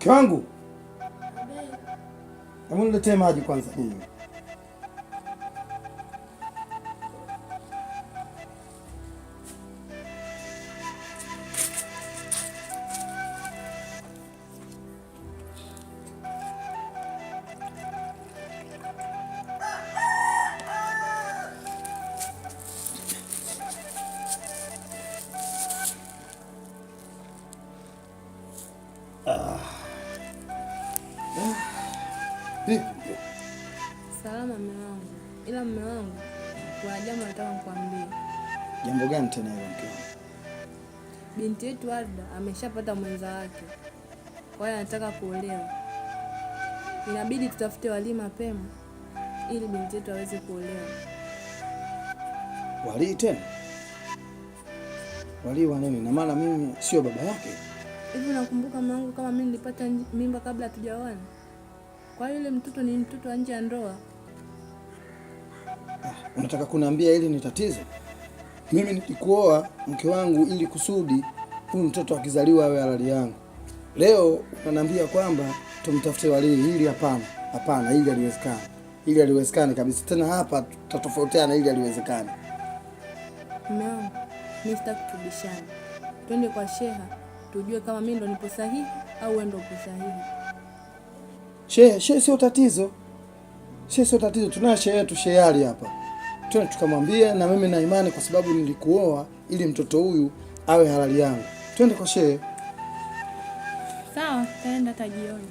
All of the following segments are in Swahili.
Mke wangu, hebu niletee maji kwanza ninywe. Vipi? Salama mume wangu, ila mume wangu, kuna jambo nataka nikwambie. Jambo gani tena hilo mke wangu? Binti yetu Arda ameshapata mwenza wake, kwa hiyo anataka kuolewa. Inabidi tutafute walii mapema ili binti yetu aweze kuolewa. Walii tena? Walii wa nini? Na maana mimi sio baba yake. Hivi unakumbuka mume wangu, kama mimi nilipata mimba kabla hatujaoana? Kwa hiyo yule mtoto ni mtoto wa nje ya ndoa. Unataka kuniambia hili ni tatizo? Mimi nilikuoa mke wangu ili kusudi huyu mtoto akizaliwa awe halali yangu. Leo unaniambia kwamba tumtafute walii. Hili hapana, hapana, hili haliwezekani, hili haliwezekani kabisa. Tena hapa tutatofautiana, hili haliwezekani. Mume wangu, mimi sitaki tubishane. Twende kwa sheha tujue kama mimi ndo nipo sahihi au wewe ndo upo sahihi. Shehe, shehe sio tatizo, shehe sio tatizo. Tunaye shehe yetu Shehe Ali hapa, twende tukamwambie, na mimi na imani kwa sababu nilikuoa ili mtoto huyu awe halali yangu. Twende kwa shehe. Sawa, tutaenda hata jioni.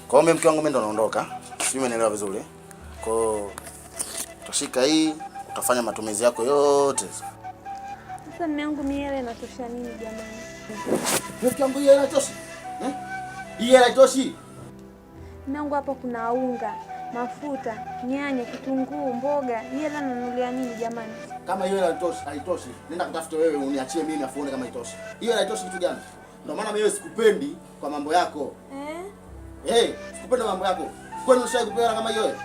Kwa hiyo mimi mke wangu mimi ndo naondoka. Sijui umenielewa vizuri. Kwa hiyo utashika hii, utafanya matumizi yako yote. Sasa mume wangu, mimi hela inatosha nini jamani? Mke wangu hii hela haitoshi? Eh? Hii hela haitoshi? Mume wangu, hapa kuna unga, mafuta, nyanya, kitunguu, mboga. Hii hela nanunulia nini jamani? Kama hiyo hela haitoshi, haitoshi. Nenda katafute wewe uniachie mimi afu uone kama haitoshi. Hiyo hela haitoshi kitu gani? Ndio maana mimi sikupendi kwa mambo yako. Eh? Eh, sikupendi mambo yako. Kwani ushawahi kupewa hela kama hiyo wewe?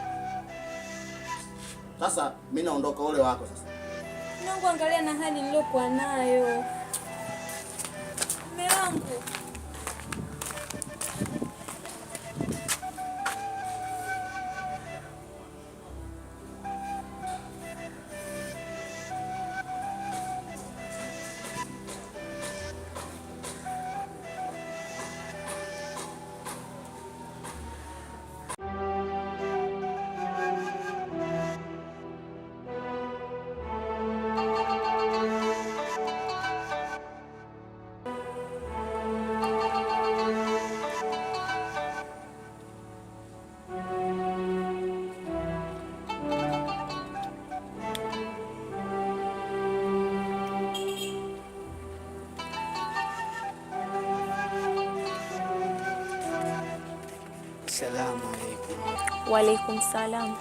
Sasa mimi naondoka, ole wako sasa. Mume wangu, angalia na hali niliyokuwa nayo. Mume wangu. Salamu alaikum. Waalaikum salam.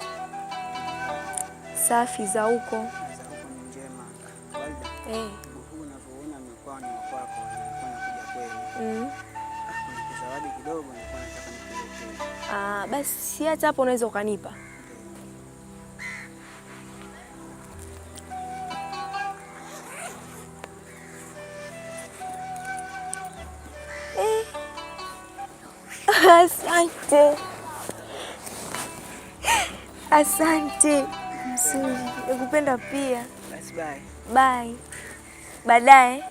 Safi za huko? Za huko ni njema. Walda, mguu huu unavyoona umekuwa ni wa kwako, nilikuwa nakuja kwenu. Kuna kizawadi kidogo nilikuwa nataka nikuletee. Basi hata hapo unaweza ukanipa. Asante. Asante. Mzuri. Nakupenda pia. Basi bye. Bye. Baadaye.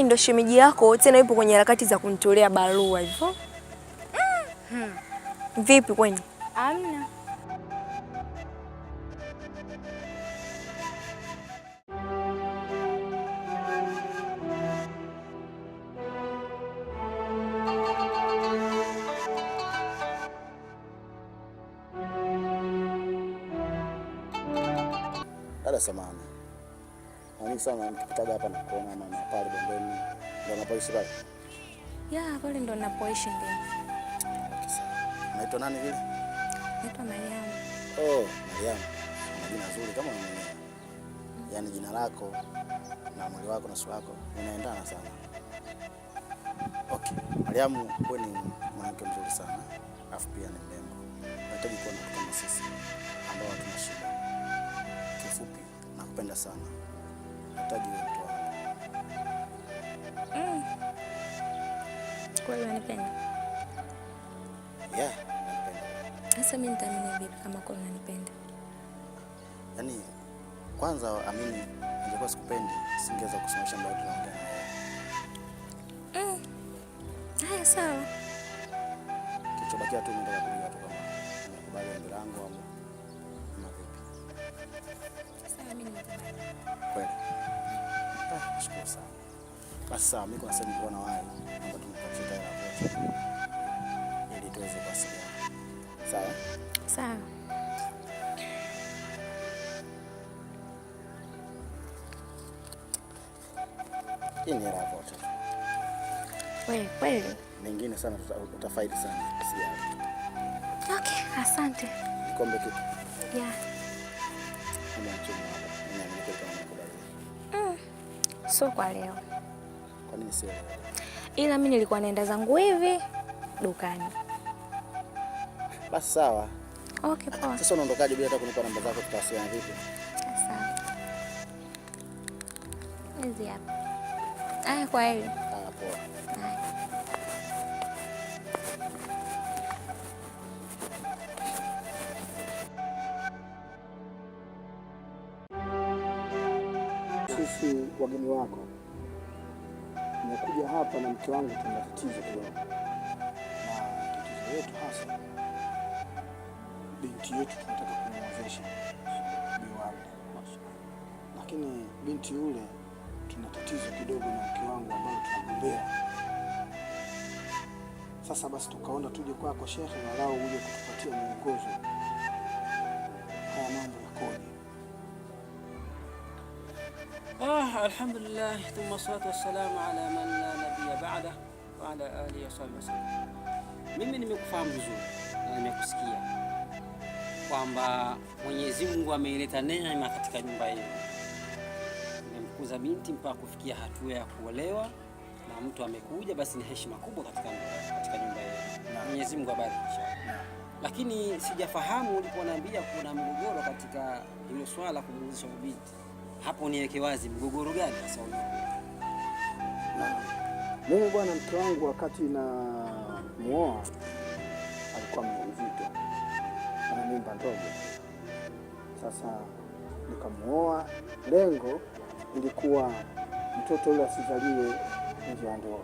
Ndo shemeji yako tena yupo kwenye harakati za kunitolea barua hivyo. Vipi kwani? Amna. Dada samahani. Mimi sana nikipitaga hapa na kuona mama pale bondeni. Ndio unapoishi pale? Ya, pale ndo napoishi ndio. Okay, sawa. Unaitwa nani vile? Naitwa Mariam. Oh, Mariam. Una jina zuri kama mwenyewe. Yaani jina lako na mwili wako na sura yako inaendana sana. Okay, Mariamu, wewe ni mwanamke mzuri sana. Alafu pia ni mrembo. Unahitaji kuwa na watu kama sisi ambao hatuna shida. Kifupi, nakupenda sana. Nahitaji uwe mtu wangu. Kweli unanipenda? Yeah, nakupenda. Sasa mimi nitaamini vipi kama kweli unanipenda? Yaani kwanza amini, ningekuwa sikupendi singeweza kusimamisha muda wote naongea na wewe. Haya sawa. Kilichobakia tu nataka kujua tu kama unakubali ombi langu au ama vipi. Sawa, mimi nimekubali. Kweli? Nashukuru sana. Basi sawa, mimi kuna sehemu nilikuwa nawahi, naomba tunipatie hela ya vocha ili tuweze kuwasiliana. Sawa? Sawa. Hii ni hela ya vocha. Wewe kweli? Nyingine sana utafaidi sana. Usijali. Okay, asante. Nikombe kitu. Yeah. Kama mchumba hapa. Mimi naamini kama nimekubali. Sio kwa leo. Kwa nini sio leo? Ila mimi nilikuwa naenda zangu hivi dukani. Basi sawa. Okay, poa. Sasa unaondokaje bila hata kunipa namba zako, tutawasiliana vipi? Sawa. Hizi hapa. Haya, kwa heri. Ah, poa. Haya. Sisi wageni wako nimekuja hapa na mke wangu, tuna tatizo kidogo, na tatizo letu hasa binti yetu tunataka kumwozesha Bi Warda, lakini binti yule tuna tatizo kidogo na mke wangu ambalo tunagombea. Sasa basi tukaona tuje kwako shekhe, walau uje kutupatia mwongozo haya mambo yakoje. Alhamdulillah, thumma salatu wassalamu ala man la nabiyya ba'da wa ala alihi wa sahbihi wasallam. Mimi nimekufahamu vizuri na nimekusikia kwamba Mwenyezi Mungu ameileta neema katika nyumba hii. Nimemkuza binti mpaka kufikia hatua ya kuolewa na mtu amekuja, basi ni heshima kubwa katika nyumba hii. Mwenyezi Mungu abariki inshallah. Lakini sijafahamu uliponiambia kuna mgogoro katika hilo swala kumuuzisha binti. Hapo niweke wazi, mgogoro gani sasa uliokuwa? Na mimi bwana, mke wangu wakati na muoa alikuwa mjamzito na mimba ndogo. Sasa nikamuoa, lengo ilikuwa mtoto yule asizaliwe nje ya ndoa.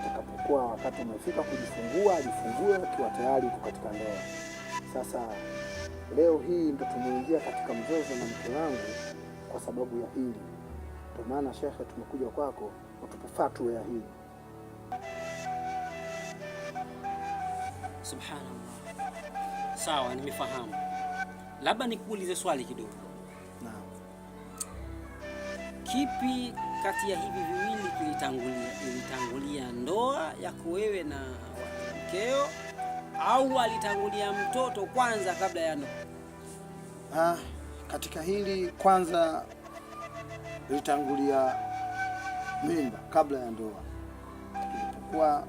Atakapokuwa wakati umefika kujifungua, ajifungue akiwa tayari yuko katika ndoa. Sasa leo hii ndo tumeingia katika mzozo na mke wangu kwa sababu ya hili. Ndio maana shekhe, tumekuja kwako utupe fatwa ya hili. Subhanallah. Sawa, nimefahamu. Labda nikuulize swali kidogo. Naam. Kipi kati ya hivi viwili kilitangulia? Ilitangulia ndoa yako wewe na mkeo au alitangulia mtoto kwanza kabla ya ndoa? Katika hili kwanza ilitangulia mimba kabla ya ndoa. Tulipokuwa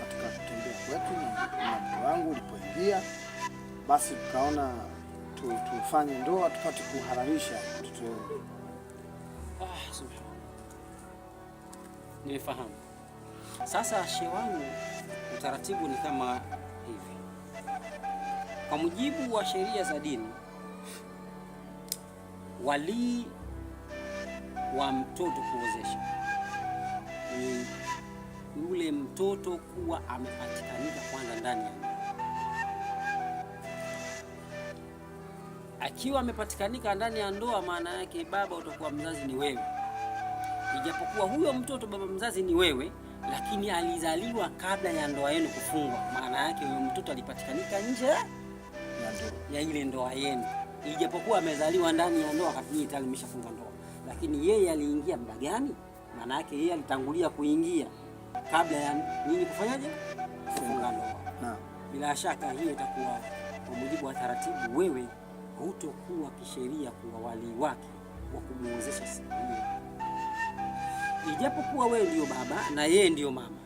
katika kutembea kwetu na mke wangu ulipoingia, basi tukaona tufanye ndoa tupate kuhalalisha mtoto wetu. Subhanallah. Nimefahamu. Sasa shehe wangu, utaratibu ni kama hivi. Kwa mujibu wa sheria za dini, walii wa mtoto kuozesha ni yule mtoto kuwa amepatikanika kwanza ndani ya ndoa. Akiwa amepatikanika ndani ya ndoa, maana yake baba utakuwa mzazi ni wewe. Ijapokuwa huyo mtoto baba mzazi ni wewe, lakini alizaliwa kabla ya ndoa yenu kufungwa. Maana yake huyo mtoto alipatikanika nje ya ile ndoa yenu. Ijapokuwa amezaliwa ndani ya ndoa, wakati nyinyi tayari mmeshafunga ndoa. Lakini yeye aliingia muda gani? Maana yake yeye alitangulia kuingia kabla ya nyinyi kufanyaje? Kufunga ndoa. Naam. Bila shaka hiyo itakuwa kwa mujibu wa taratibu, wewe hutokuwa kisheria kuwa wali wake wa kumuozesha siku hiyo. Ijapokuwa wewe ndio baba na yeye ndio mama,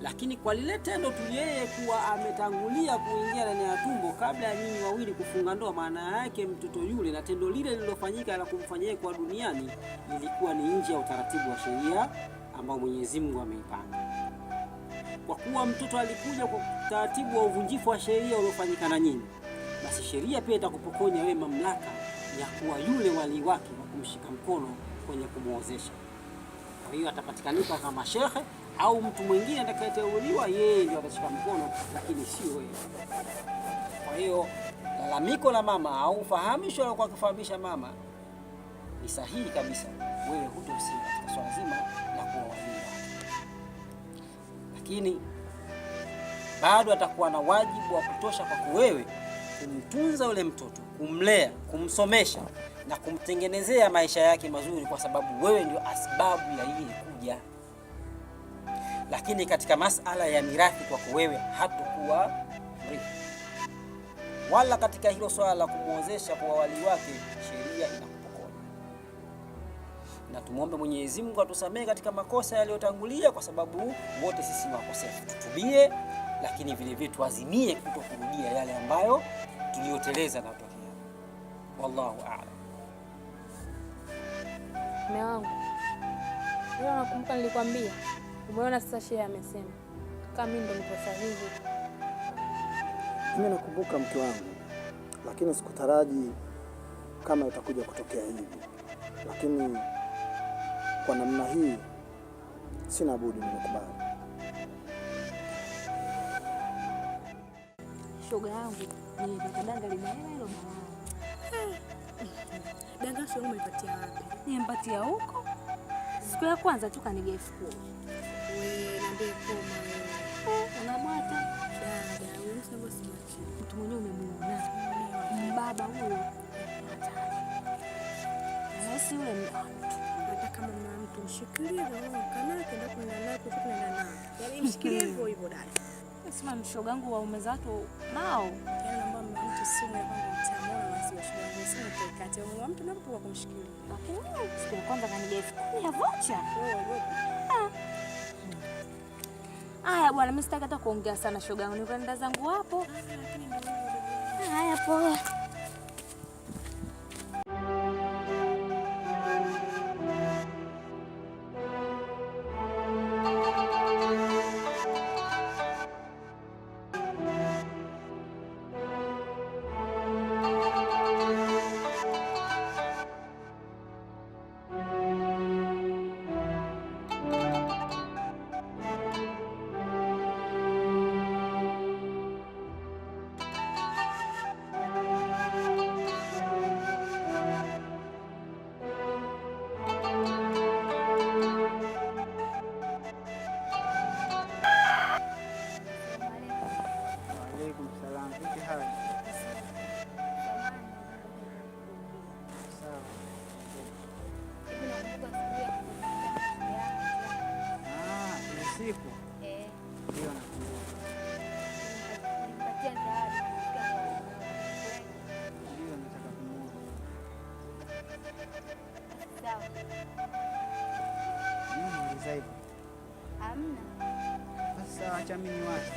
lakini kwa lile tendo tu yeye kuwa ametangulia kuingia ndani ya tumbo kabla ya nyinyi wawili kufunga ndoa, maana yake mtoto yule na tendo lile lililofanyika la kumfanyia kwa duniani lilikuwa ni nje ya utaratibu wa sheria ambao Mwenyezi Mungu ameipanga. Kwa kuwa mtoto alikuja kwa utaratibu wa uvunjifu wa sheria uliofanyika na nyinyi, basi sheria pia itakupokonya wewe mamlaka ya kuwa yule wali wake wa kumshika mkono kwenye kumuozesha. Kwa hiyo atapatikanika kama shekhe au mtu mwingine atakayeteuliwa, yeye ndio atashika mkono, lakini sio wewe. Kwa hiyo lalamiko la mama au ufahamisho aliokuwa akifahamisha mama ni sahihi kabisa, wewe hutohusika katika swala zima la kuwa walii wake, lakini bado atakuwa na wajibu wa kutosha kwako wewe kumtunza yule mtoto, kumlea, kumsomesha na kumtengenezea maisha yake mazuri, kwa sababu wewe ndio asbabu ya yeye kuja. Lakini katika masala ya mirathi kwako wewe hatakuwa mrithi, wala katika hilo swala la kumwozesha kwa wali wake sheria inakupokonya. Na tumuombe Mwenyezi Mungu atusamehe katika makosa yaliyotangulia, kwa sababu wote sisi ni wakosefu. Tutubie, lakini vile vile tuazimie kutokurudia yale ambayo tuliyoteleza na kutokea. Wallahu a'lam. Mume wangu, wewe unakumbuka nilikwambia? Umeona sasa shehe amesema kama mimi ndo nipo sahihi. Mimi nakumbuka mke wangu, lakini sikutaraji kama itakuja kutokea hivi, lakini kwa namna hii sina budi, nimekubali. Shoga yangu nilipata danga lina hela hilo balaa. Danga shoga umelipatia wapi? Nimempatia huko siku ya kwanza tu kaniga 10,000. Wewe niambie koma wewe. Unamwata dada, wewe sasa simachi. Mtu mwenyewe umemuona. Mbaba huyo. Sasa yule ni mtu. Hata kama mama mtu mshikilie roho kana kenda kuna naye kukutana naye. Yaani mshikilie hivyo hivyo dada. Sema mshoga wangu wa ume za watu nao. Yaani naomba mama mtu simu ya kwangu mtamuona maziwa shoga yangu simu itaikate. Mama mtu napo kwa kumshikilia. Lakini siku ya kwanza kaniga 10,000 ya vocha. Wewe Haya bwana, mimi sitaki hata kuongea sana shoga yangu. Nikaenda zangu hapo. Haya poa. Siku ndio nakumbuka. Ndio nataka kumuona. Sawa. Nini uliza hivyo? Hamna. Basi sawa, acha mimi niwache.